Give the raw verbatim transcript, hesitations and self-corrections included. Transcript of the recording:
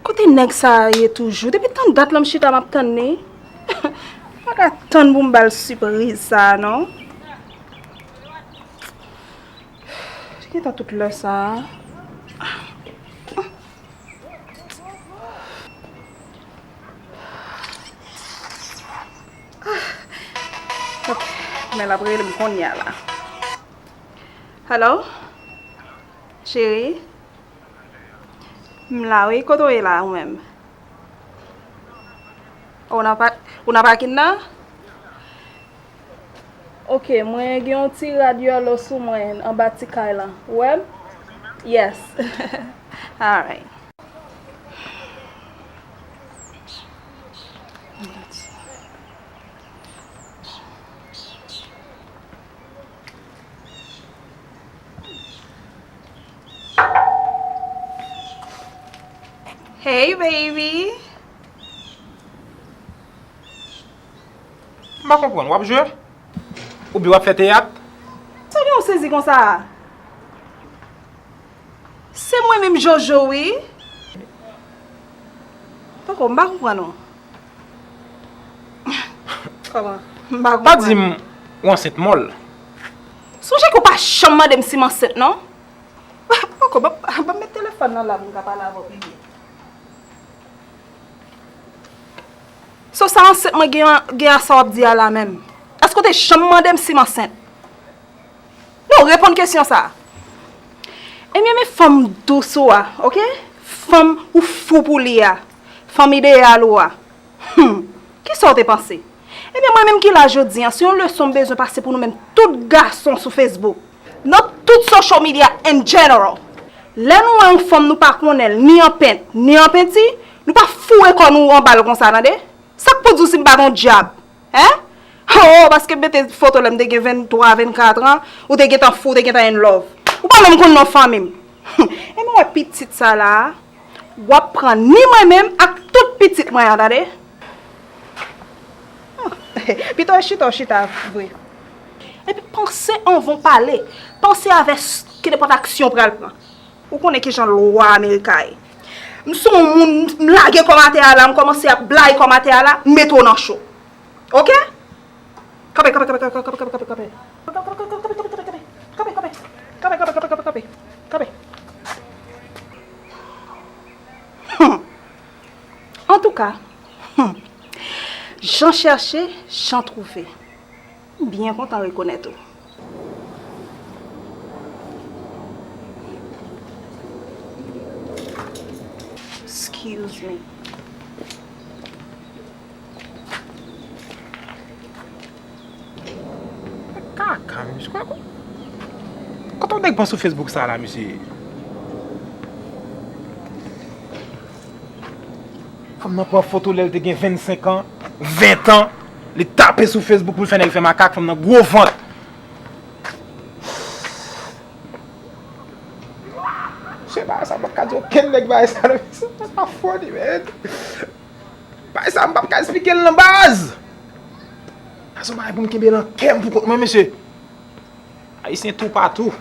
Kote nèg sa a ye toujou? Depi tann dat la m chita m ap tann li. M pa ka tann pou m ba l sipriz sa a non. Li gentan tout lè sa a. Ok. Men l ap rele m kounye a la. Hello? Cheri? M la wi, kote w ye la ou menm? Ou nan pa, ou nan pakin nan? Ok, mwen gen yon ti rad yolo sou mwen anba ti kay lan. Ou wè m? Yes. Alright. Hey baby. M pa konprann, w ap jwe? Oubyen w ap fè teyat? Sa gen w sezi konsa a? Se mwen menm Jojo wi. Poko, m pa konprann ou. Kòman? M pa konprann. Pa di m ou ansent mòl. Sonje ke w pa janm mande m si m ansent non. Poko, ban, ban m met telefòn nan la pou m ka pale avè w pi byen. So sa ansent mwen gen, gen a sa w ap di a la menm? Èske w te janm mande m si m ansent? Non, reponn kesyon sa a. Ebyen, men fanm dous ou a, ok? Fanm ou fou pou li a. Fanm ideyal ou a. Hmm. Kisa w te panse? Ebyen, mwen menm ki la jodi a, se yon leson m bezwen pase pou nou menm tout gason sou Facebook. Nan tout social media in general. Lè nou wè yon fanm nou pa konnen l, ni an pent, ni an penti, nou pa foure kò nou anba l konsa, tande? Sa k pou di w si m pa t yon dyab? Hein? Oh, paske m mete foto lè m te gen venntwa, vennkat an, ou te gentan fou, ou te gentan in love. Ou pa menm konn non fanmi m. Ebyen, w wè pitit sa la a, w ap pran ni mwen menm ak tout pitit mwen an, tande? Pito w chita, w chita vre. Epi panse anvan w pale. Panse avè s-, ki nenpòt aksyon w pral pran. Ou konnen kijan lwa Amerika ye. M se yon moun, m lage kò m atè a la, m kòmanse ap blayi kò m atè a la, m mete w nan cho. Ok? Kanpe, kanpe, kanpe, kanpe, kanpe, kanpe, kanpe, kanpe. Kanpe, kanpe, kanpe, kanpe, kanpe, kanpe, kanpe. Kanpe, kanpe, kanpe, kanpe, kanpe. Kanpe. Hmm. Antouka, hmm. Jan chèche, jan twouve. M byen kontan rekonèt ou. Excuse me. Kaka, mesye. Kote, kote nèg pran sou Facebook sa la, mesye? Fanm nan pran foto lè l te gen vennsenk an, ven an, li tape sou Facebook pou l fè nèg fè makak, fanm nan gwo vant. Mesye, bagay sa, m p ap ka di okenn nèg bagay sa, non, mesye, sa pa funny, man. Bagay sa, m p ap ka esplike l nan baz. Sa se yon bagay pou m kenbe nan kè m pou kont mwen, mesye. Ayisyen toupatou.